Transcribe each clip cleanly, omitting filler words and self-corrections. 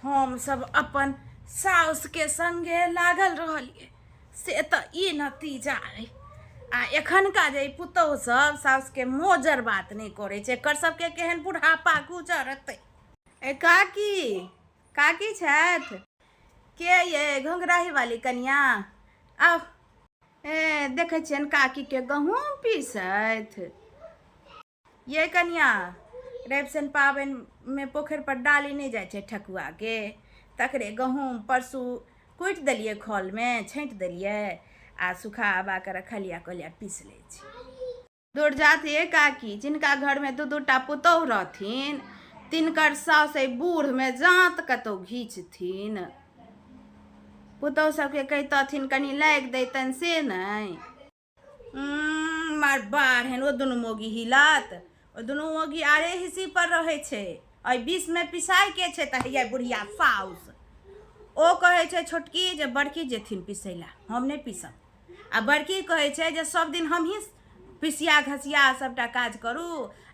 हम सब अपन साउसके संगे लागल रहलियै से तऽ ई नतीजा अइ आ एखनका जे ई पुतहु सब साउसके मोजर बात नहि करै छै एकर सबके केहन बुढ़ापा गुजरतै। ए काकी काकी छथि के ये घोंघराही वाली कनिया आउ ए देखै छियनि काकीके गहूँम पीसथि। ये कनिया रवि शनि पाबनिमे पोखरि पर डाली नहि जाइ छै ठकुआके तकरे गहूँम परसू कुटि देलियै खलमे छाँटि देलियै आ सुखा उबा कऽ रखलियै कहलियै पीस लै छी। दूर जात ये काकी जिनका घरमे दू दू टा पुतोहु रहथिन तिनकर साउस एहि बूढ़मे जाँत कतहु घीचथिन। पुतोहु सबके कहितथिन कनि लागि दैतनि से नहि। मार बाढ़ ओ दुनू मौगी हिलत ओ दुनू मौगी आरे हिस्सी पर रहै छै एहि बीचमे पिसाइके छै तऽ हैया बुढ़िया साउस ओ कहै छै छोटकी जे बड़की जेथिन पिसै लए हम नहि पीसब आ बड़की कहै छै जे सब दिन हमही पिसिया घसिया सबटा काज करू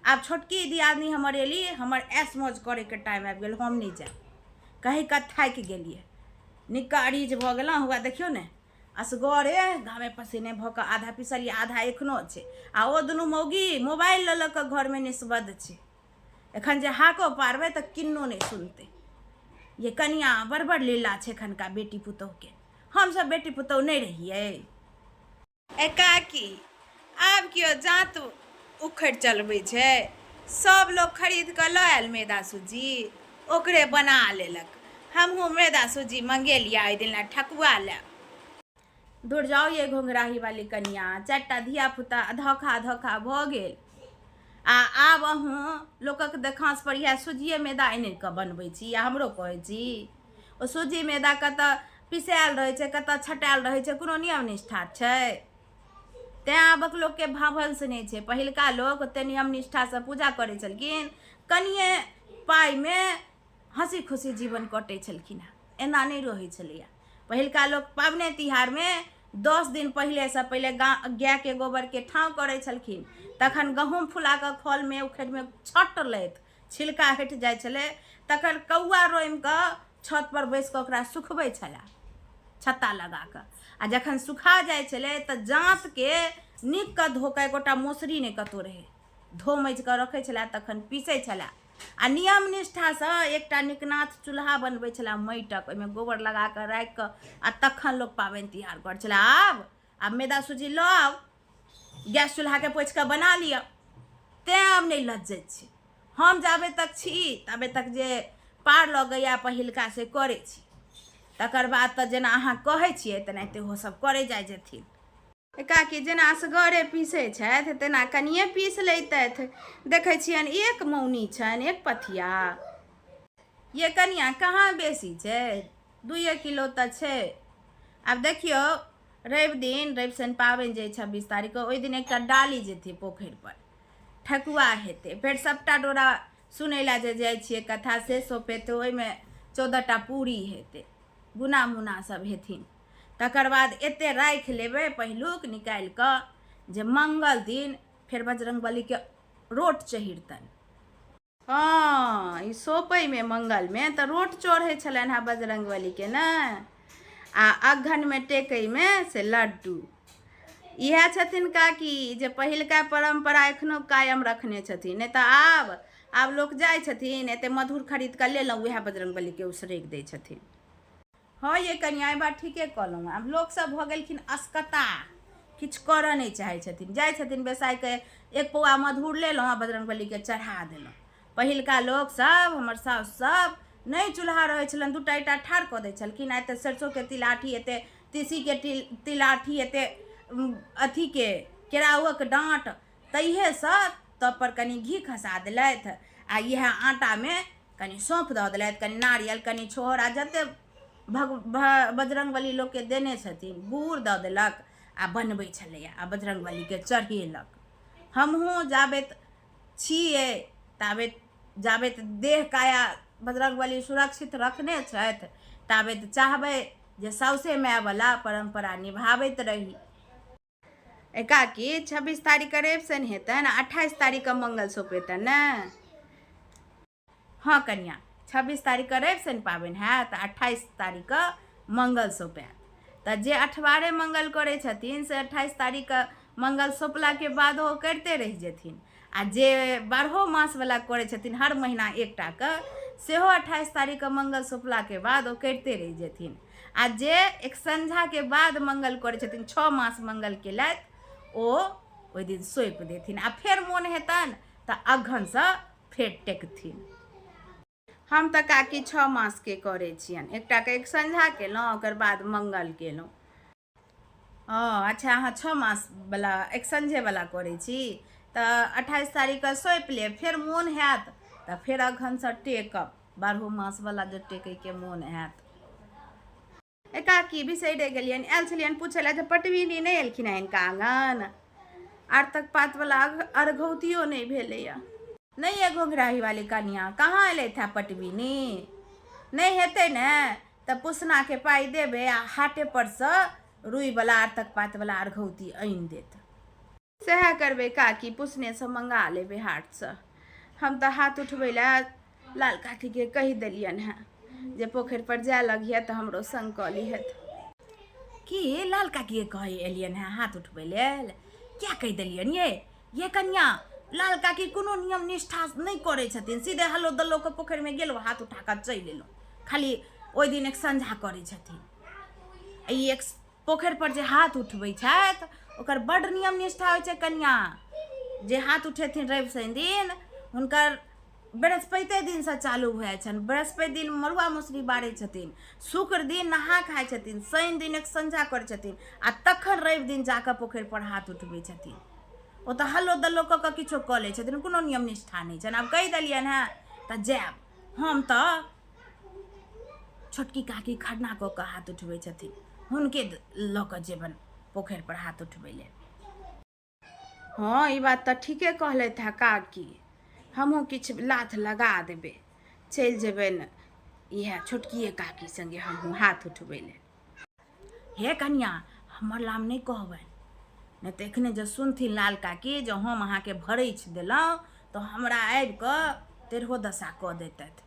आब छोटकी दियादनी हमर एली हमर ऐश मौज करैके टाइम आबि गेल हम नहि जायब कहि कऽ थाकि गेलियै निक्का अरीज भऽ गेलहुँ हुआ देखियौ ने असगरे घामे पसीने भऽ कऽ आधा पिसलियै आधा एखनो छै आ ओ दुनू मौगी मोबाइल लऽ लऽ कऽ घरमे निस्बद्ध छै एखन जे हाको पारबै तऽ किन्नो नहि सुनतै। ये कनिया बड़ बड़ लीला छै एखनका बेटी पुतोहुके हमसब बेटी पुतोहु नहि रहियै। ए काकी आब केओ जाँत उखड़ि चलबै छै सब लोक खरीद कऽ लऽ आयल मैदा सुज्जी ओकरे बना लेलक हमहूँ मैदा सुज्जी मंगेलियै ओहि दिन लए ठकुआ लए। दूर जाउ ये घोंघराही वाली कनिया चारिटा धिया पुता धोखा धोखा भऽ गेल आ आब अहूँ लोकक देखांस पर इएह सुजिए मैदा आनि कऽ बनबै छी आ हमरो कहै छी ओ सुजी मैदा कतऽ पिसायल रहै छै कतऽ छटायल रहै छै कोनो नियम निष्ठा छै। तैँ आबक लोकके भावंश नहि छै पहिलका लोक ओतेक नियम निष्ठासँ पूजा करै छलखिन कनिए पाइमे हँसी खुशी जीवन कटै छलखिन हेँ एना नहि रहै छलैए पहिलका लोक पाबनि तिहारमे 10 दिन पहिलेसँ पहिले गायके गोबरके ठाँव करै छलखिन तखन गहूँम फुला कऽ खलमे उखड़िमे छट लैत छिलका हटि जाइ छलै तखन कौआ रोमि कऽ छत पर बैस कऽ ओकरा सुखबै छलै छत्ता लगा कऽ आ जखन सुखा जाइ छलै तऽ जाँतके नीक कऽ धो कऽ एकोटा मसुरी नहि कतहु रहै धो मजि कऽ रखै छलै तखन पीसै छलै आ नियम निष्ठासँ एकटा निकनाथ चूल्हा बनबै छलै माटिक ओहिमे गोबर लगा कऽ राखि कऽ आ तखन लोक पाबनि तिहार करै छलै। आब आब मैदा सूजी लऽ आउ गैस चूल्हाके पोछि कऽ बना लिअ तैँ आब नहि लज्जै छै हम जाबे तक छी ताबे तक जे पार लगैए पहिलका से करै छी तकर बाद तऽ जेना अहाँ कहै छियै तेनाहिते ओहोसभ करै जाइ जेथिन। काकी जेना असगरे पीसै छथि तेना कनिए पीस लैतथि देखै छियनि एक मौनी छनि एक पथिया। ये कनिया कहाँ बेसी छै 2 किलो तऽ छै। आब देखियौ रवि दिन रवि शनि पाबनि जे 26 तारीखके ओहि दिन एकटा डाली जेतै पोखरि पर ठकुआ हेतै फेर सबटा डोरा सुनै लए जे जाइ छियै कथा से सौंपेतै ओहिमे 14टा पूरी हेतै गुना मुना सब हेथिन तकर बाद एते राखि लेबै पहिलुक निकालि कऽ जे मंगल दिन फेर बजरंगबलीके रोट चढ़ितनि। हँ ई सोपैमे मंगलमे तऽ रोट चढ़ै छलनि हेँ बजरंगबलीके ने आ अग्घनमे टेकैमे से लड्डू। इएह छथिन काकी जे पहिलका परम्परा एखनो कायम रखने छथिन नहि तऽ आब आब लोक जाइ छथिन एते मधुर खरीद कऽ लेलहुँ उएह बजरंगबलीके उसरगि दै छथिन। हँ ये कनिया ई बात ठीके कहलहुँ। आब लोकसभ भऽ गेलखिन असकता किछु करऽ नहि चाहै छथिन जाइ छथिन बेसाहिके एक पौआ मधुर लेलहुँ आ बजरंगबलीके चढ़ा देलहुँ। पहिलका लोकसभ हमर साउस सब नहि चूल्हा रहै छलनि 2टा ईंटा ठाढ़ कऽ दै छलखिन आ एतेक सरिसोके तिलाठी एतेक तीसीके तिलाठी एतेक अथीके केराउक डाँट तहिएसँ तबपर कनि घी खसा देलथि आ इएह आटामे कनि सौँफ दऽ देलथि कनि नारियल कनि छोहरा जतेक बजरंगबली लोकके देने छथिन गुड़ दऽ देलक आ बनबै छलैए आ बजरंगबलीके चढ़ेलक। हमहूँ जाबेत छियै ताबेत जाबेत देह काया बजरंगबली सुरक्षित रखने छथि ताबेत चाहबै जे साउसे मायवला परम्परा निभाबैत रही। काकी 26 तारीखके रवि शनि हेतनि आ 28 तारीखके मंगल सौंपेतनि ने? हँ कनिया 26 तारीखके रवि शनि पाबनि हैत आ 28 तारीखके मंगल सौंपायत। तऽ जे अठवारे मंगल करै छथिन से 28 तारीखके मंगल सौंपलाके बाद ओ करिते रहि जेथिन, आ जे 12 मासवला करै छथिन हर महीना एकटाके, सेहो 28 तारीखके मंगल सौंपलाके बाद ओ करिते रहि जेथिन। आ जे एक संझाके बाद मंगल करै छथिन, 6 मास मंगल केलथि, ओ ओहि दिन सौंपि देथिन आ फेर मोन हेतनि तऽ अगहनसँ फेर टेकथिन। हम तऽ काकी 6 मासके करै छियनि, एकटाके एक संझा केलहुँ, ओकर बाद मंगल केलहुँ। हँ अच्छा, अहाँ 6 मासवला एक संझेवला करै छी तऽ 28 तारीखके सौंपि लेब, फेर मोन हैत तऽ फेर अगहनसँ टेकब, 12 मासवला जे टेकैके मोन हैत। ए काकी बिसरि गेलियनि, आयल छलियनि पूछै लए जे पटविनी नहि एलखिन हेँ हिनका आङन? आर तक पातवला अर्घौतियो नहि भेलैए। नहि ये घोघराही वाली कनिया, कहाँ एलथि हेँ पटविनी? नहि हेतै ने तऽ पुसनाके पाइ देबै आ हाटे परसँ रुइवला आरतक पातवला अर्घौती आनि देत। सएह करबै काकी, पुसनेसँ मंगा लेबै हाटसँ। हम तऽ हाथ उठबै लए लाल काकीके कहि देलियनि हेँ जे पोखरि पर जाय लगिहे तऽ हमरो संग कऽ लिहथि। की लाल काकीके कहै एलियनि हेँ हाथ उठबै लेल? किया कहि देलियनि ये? ये कनिया, लाल काकी कोनो नियम निष्ठा नहि करै छथिन, सीधे हल्लो दल्लो के पोखरिमे गेलहुँ, हाथ उठा कऽ चलि एलहुँ। खाली ओहि दिन एक संझा करै छथिन। ई एक पोखरि पर जे हाथ उठबै छथि ओकर बड्ड नियम निष्ठा होइ छै कनिया। जे हाथ उठेथिन रवि शनि दिन, हुनकर बृहस्पतिए दिनसँ चालू भऽ जाइ छनि। बृहस्पति दिन मड़ुआ मसुरी बारै छथिन, शुक्र दिन नहा खाइ छथिन, शनि दिन एक संझा करै छथिन आ तखन रवि दिन जाकऽ पोखरि पर हाथ उठबै छथिन। ओ तऽ हल्लो दल्लो कऽ कऽ किछो कऽ लै छथिन, कोनो नियम निष्ठा नहि छनि। आब कहि देलियनि हेँ तऽ जायब हम। तऽ छोटकी काकी खरना कऽ कऽ हाथ उठबै छथिन, हुनके लऽ कऽ जेबनि पोखरि पर हाथ उठबै लेल। हँ ई बात तऽ ठीके कहलथि हँ काकी, हमहूँ किछु लाथ लगा देबै, चलि जेबनि इएह छोटकिए काकी सङ्गे हमहूँ हाथ उठबै लेल। हे कनिया, हमर नाम नहि कहबनि, नहि तऽ एखने जे सुनथिन लाल काकी जे हम अहाँके भरैछ देलहुँ तऽ हमरा आबि कऽ तेरहो दशा कऽ देतथि।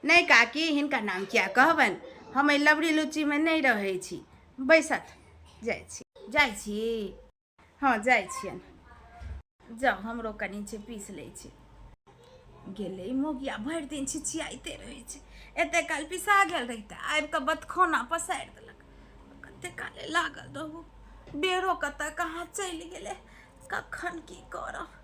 नहि काकी, हिनका नाम किया कहबनि, हम एहि लबड़ी लुच्चीमे नहि रहै छी। बैसत, जाइ छी। जाइ छी? हँ जाइ छियनि। जाउ, हमरो कनि छै, पीस लै छी। गेलै मोगिया, भरि दिन छिछियाइते रहै छै। एते काल पिसा गेल रहितै, आबि कऽ बतखौना पसारि देलक। कते काले लागल रहू, बेरो कतऽ कहाँ चलि गेलै, कखन की करब।